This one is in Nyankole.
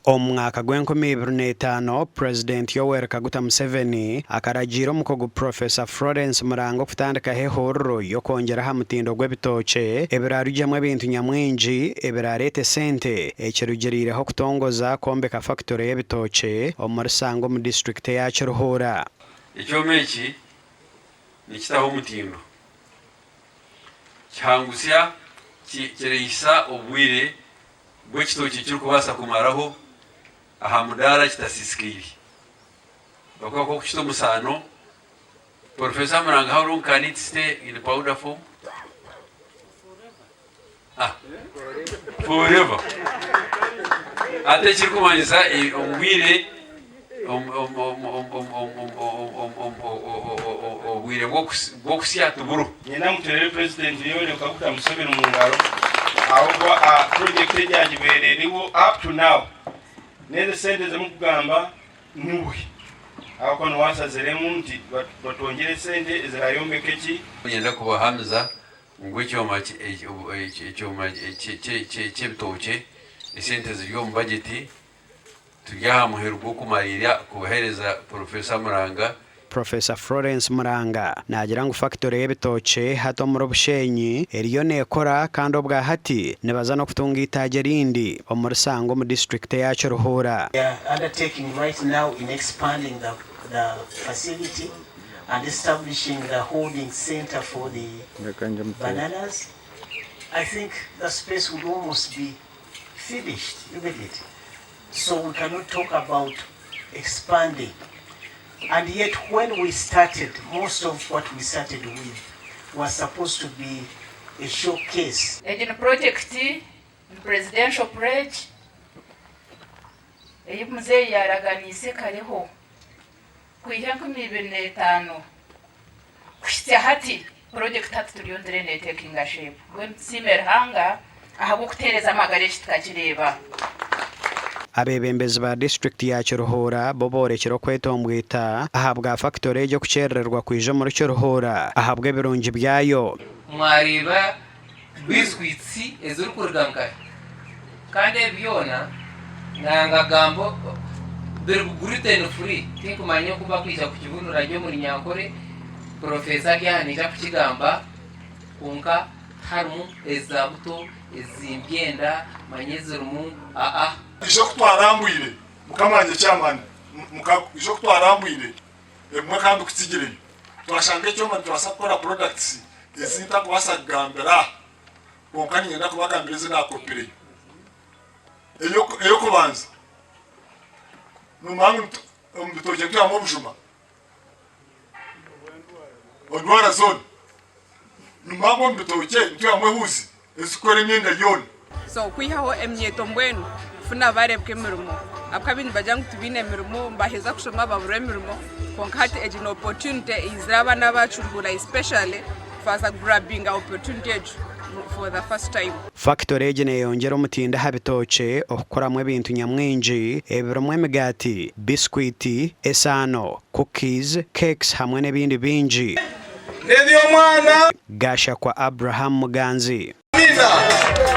Omu mwaka gw'enkumi ibiri n'etaano, Purezidenti Yoweri Kaguta Museveni akaragiira omukugu Professor Florence Muranga okutandikaho ehururu y'okwongyera aha mutindo gw'ebitookye ebiraarugyemu ebintu nyamwingi ebiraareete sente ekirugiriireho okutongoza kwombeka fakitore y'ebitookye omuri Sango omu disiturikiti eya Kiruhura. Ekyoma eki nikitaho omutindo, kihangusya, kireihisa obwire bw'ekitookye ekirikubaasa kumaraho aha mudaara kitasiisikaire. Ahabw'okuba ku orikukita omu saano, Professor Muranga how long can it stay in powder form? Ah, forever. Hati ekirikumanyisa omu bwire obwire bw'okusya tiburiho. Niinyenda muteerere Purezidenti Yoweri Kaguta Museveni omu ngaro ahabw'okuba purojekiti egi agibaire eriho up to now. N'ezi sente ezi murikugamba niwe ahabw'okuba niwe ashaziremu nti batwongyere esente ezirayombeka eki. Niinyenda kubahamiza ngu ekyoma ky'ebitookye esente ziri omu bajeti. Turi aha muheru gw'okumariira kubuheereza Professor Muranga. Professor Florence Muranga naagira ngu fakitore y'ebitookye hati omuri Bushenyi eriyo neekora kandi obwa hati nibaza n'okutunga eitaagi erindi omuri Sango omu disiturikiti eya Kiruhura. We are undertaking right now in expanding the the facility and establishing the holding centre for the bananas. I think the space would almost be finished, you get it? So we cannot talk about expanding. And yet when we started, most of what we started with was supposed to be a showcase. Egi ni purogyekiti, ni presidential pledge ei muzeeyi yaaraganiise ekareho kwiha 2005 kuhitsya hati purogyekiti hati turiyo nitureeba neetekinga shape. Mbwenu tusiime Ruhanga ahabw'okutuheereza amagara eki tukakireeba. Abeebembezi ba disiturikiti ya Kiruhura bo boorekire okwetombwita ahabwa fakitore egi okukyerererwa kwija omuri Kiruhura ahabw'ebirungi byayo. Mwareeba biscuits ezirikuruga nkahi? Kandi ebi byona nangagamba biri gluten free tinkumanya oku bakwija kukivunura gye omu runyankore, Professor ari aha naija kukigamba kwonka harimu eza buto, ezimbyenda, manya ezirimu aa. Ishe ku twarambwire mukama wangye chairman muka ishe ku twarambwire ebimwe kandi kutsigireyo twashanga ekyoma nitubaasa kukora products ezi ntakubaasa kugambira aha kwonka niinyenda kubagambira ezi naakopireyo. Ey'okubanza noomanya ngu omu bitookye nitwihamu obujuma endwara zoona. Noomanya ngu omu bitookye nitwihamu ehuuzi ezikukora emyenda yoona. So kwihaho emyeto mbwenu kufuna bareebeka emirimo ahabw'okuba abaingi nibagira ngu tibaine mirimo baheza kushoma baburwa emirimo kwonka hati egi ni opportunity eizire abaana aba Kiruhura especially kubaasa kugrabinga opportunity egyo for the first time. Fakitore egi neyongyera omutindo aha bitookye okukoramu ebintu nyamwingi ebirimu emigaati, bisikwiti, esaano, cookies, cakes hamwe n'ebindi bingi. N'eby'omwana. Gashakwa Abraham Muganzi. Amiina.